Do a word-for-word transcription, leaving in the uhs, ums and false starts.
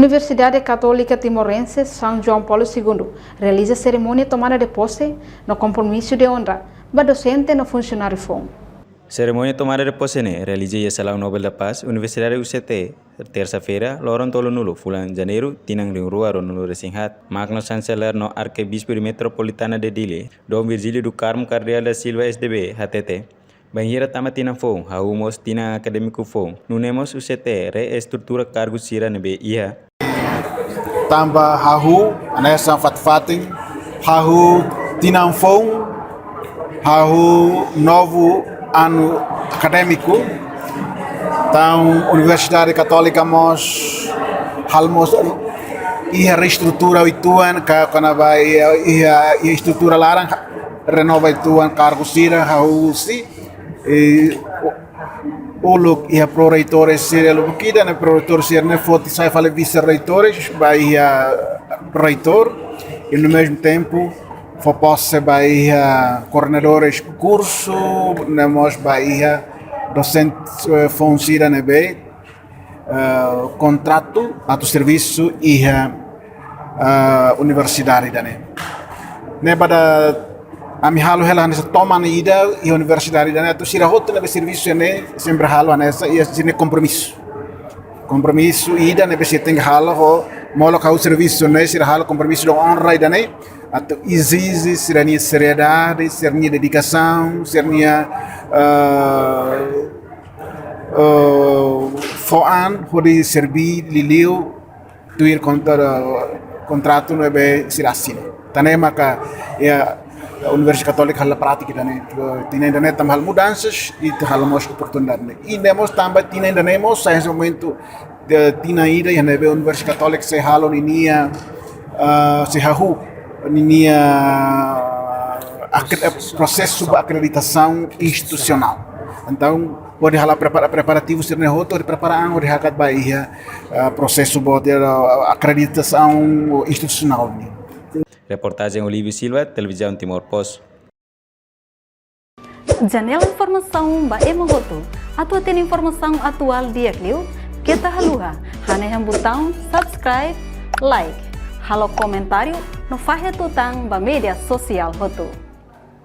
Universidade Católica Timorense São João Paulo Segundo realiza serimónia tomada de posse no compromisso de honra ba docente no funcionário foun. Serimónia tomada de posse ne'e realiza iha Salaun Nobel da Paz, Universidade U C T, tersa-feira, loron tolunulu fulan Janeiru, tinan rihun rua ruanulu resin haat. Magno Chanceler no Arcebispo de Metropolitana de Dili, Dom Virgílio do Carmo Cardeal da Silva S D B, hatete, bainhira tama tinan foun, hahú mós tinan akadémiku foun, nune'e mós U C T reestrutura kargu sira ne'ebé iha. Tanba hahú, hanesan fatin-fatin, hahú tinan foun, hahú novu anu akadémiku. Entaun, Universidade Katólika mós halo mós iha reestrutura uitoan, ka kona-ba iha, iha, iha estrutura laran, renova uitoan kargu sira, hahú husi, e, uluk iha pro-reitór sira lubuk ida, ne'e pro-reitór sira ne'e foti sai fali vise-reitór, ba iha reitór, e no mesmo tempo fó posse ba iha koordenadores kursu, ne'e mós ba iha dosente, eh, foun sira ne'ebé, eh, kontratu atu servisu iha, eh, universidade ida-ne'e. Ne'ebé ami halo hela hanesan toman ida iha universidade ida-ne'e, atu sira hotu ne'ebé servisu ne'e sempre halo hanesan, iha sira-nia kompromisu. Kompromisu ida ne'ebé sira tenke halo ho molok hahú servisu ne'e, sira halo kompromisu de honra ida-ne'e, atu ezije sira-nia seriedade, sira-nia dedikasaun, sira-nia, eh, eh, fó an hodi serbí liuliu tuir kontra-, kontratu ne'ebé sira asina. Tan ne'e maka, iha, Universidade Katólika halo prátika ida-ne'e, tinan ida-ne'e tanba halo mudansas, i ita halo mós oportunidade ne'e. I ne'e mós tanba tinan ida-ne'e mós sai hanesan momentu, eh, tinan ida iha ne'ebé Universidade Katólika sei halo ninia, eh, sei hahú ninia akre-, eh, prosesu ba akreditasaun institusionál. Entaun, hodi halo prepara-, preparativu sira-ne'e hotu, hodi prepara an, hodi hakat ba iha, eh, prosesu boot, eh, akreditasaun institusionál ne'e. Reportajen Olívio Silva, Televizaun Timor Post. Janela informasaun ba ema hotu. Atu hatene informasaun atuál di'ak liu, keta haluha hanehan butaun subscribe, like, halo komentáriu no fahe tutan ba média sosiál hotu.